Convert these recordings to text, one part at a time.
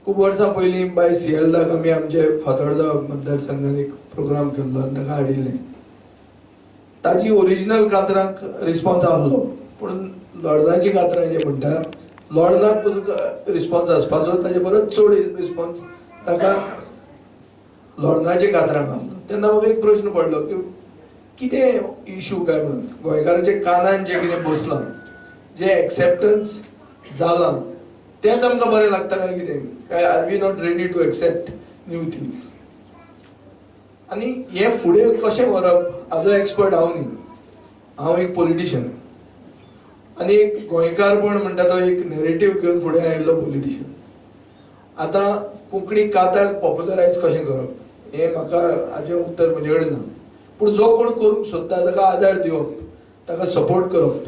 खूब वर्सां पयलीं बाय सिएल्दाक आमी आमचे फातोर्डा मतदारसंघान एक प्रोग्राम केल्लो आनी ताका हाडिल्लें. ताजी ओरिजिनल कातरांक रिस्पॉन्स आहलो, पूण लोर्नाची कातरां जे म्हणटा लोर्नाक पसून रिस्पॉन्स आसपाचो ताजे परत चड रिस्पॉन्स ताका लोर्नाच्या कातरांक आहलो. तेन्ना म्हाका एक प्रश्न पडलो की कितें इशू काय म्हणून गोंयकाराच्या कानान जें कितें बसलां, जें एक्सेप्टन्स जालां तेंच आमकां बरें लागता काय कितें, काय are we not ready to accept new things. आनी हें फुडें कशें व्हरप हाजो एक्सपर्ट हांव न्ही, हांव एक पॉलिटिशियन आनी एक गोंयकारपण म्हणटा तो एक नॅरेटीव घेवन फुडें आयिल्लो पॉलिटिशियन. आतां कोंकणी कातार पॉप्युलरायज कशें करप हें म्हाका हाजें उत्तर म्हजे कडेन ना, पूण जो कोण करूंक सोदता ताका आदार दिवप, ताका सपोर्ट करप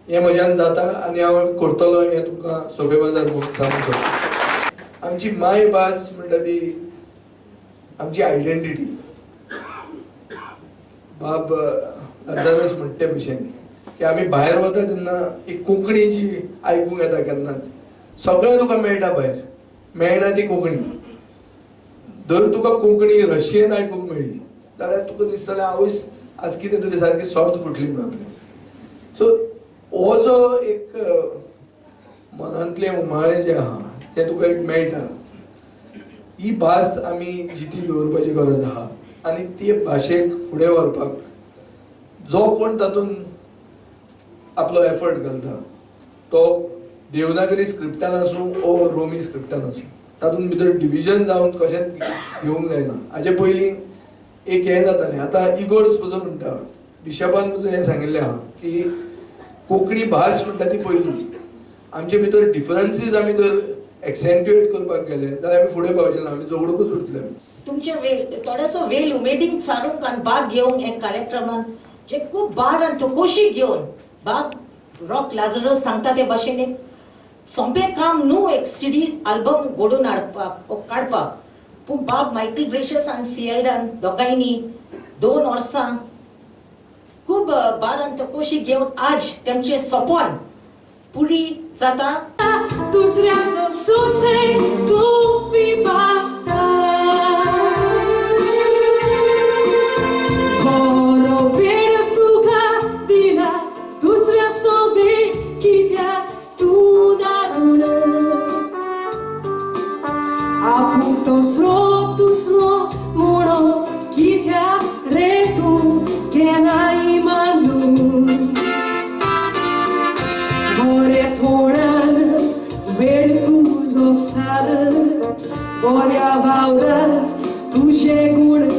हें म्हज्यान जाता आनी हांव करतलो हें तुमकां सोबे बाजार सांगूंक सोदता. आमची मायभास म्हणटा ती आमची आयडेंटिटी. बाब लाजारस म्हणटा ते भशेन की आमी भायर वता तेन्ना एक कोंकणी जी आयकूंक येता केन्नाच, सगळें तुका मेळटा भायर, मेळना ती कोंकणी. जर तुका कोंकणी रशियन आयकूंक मेळ्ळी जाल्यार तुका दिसतलें आवयस आज कितें तरी सारकी सॉर्त फुटली म्हणून आपली. सो हो जो एक मनांतले उमाळे जे आहा ते तुका एक मेळटा. ही भास आमी जिती दवरपाची गरज आहा आनी ती भाशेक फुडें व्हरपाक जो कोण तातूंत आपलो एफर्ट घालता तो देवनागरी स्क्रिप्टान आसूं ओ रोमी स्क्रिप्टान आसूं, तातूंत भितर डिविजन जावन कशेंच घेवंक जायना. हाजे पयलीं एक हें जातालें, आतां इगोर्स पसून म्हणटा, बिशपान पसून हें सांगिल्लें आहा की कोंकणी भास म्हणटा ती पयली. आमचे भितर डिफरन्सीस आमी जर एक्सेंट्युएट करपाक गेले जाल्यार आमी फुडें पावचे ना, आमी झगडूंकच उरतले. तुमचे वेळ थोडोसो वेळ उमेदीन सारूंक आनी भाग घेवंक हे कार्यक्रमान जे खूब बार आनी चवकशी घेवन बाब रॉक लाजरस सांगता ते भाशेन एक सोंपें काम न्हू एक सीडी आल्बम घडोवन हाडपाक ओ काडपाक, पूण बाब मायकल ग्रेशस आनी सिएल्डान दोगांयनी 2 वर्सां खूब बार आनी चवकशी घेवन आज तेमचें सोंपण पुरी जाता. दुसऱ्याचो सुसेग तूं पिबाता, बरो वेळ तुका दिला दुसऱ्याचो वेळ कित्याक तूं दारुण, आपूण दुसरो दुसरो म्हणून कित्याक रे तूं केन्नाय मानून, बरेपणान वेळ तुजो सार, बऱ्या वावरान तुजे गूण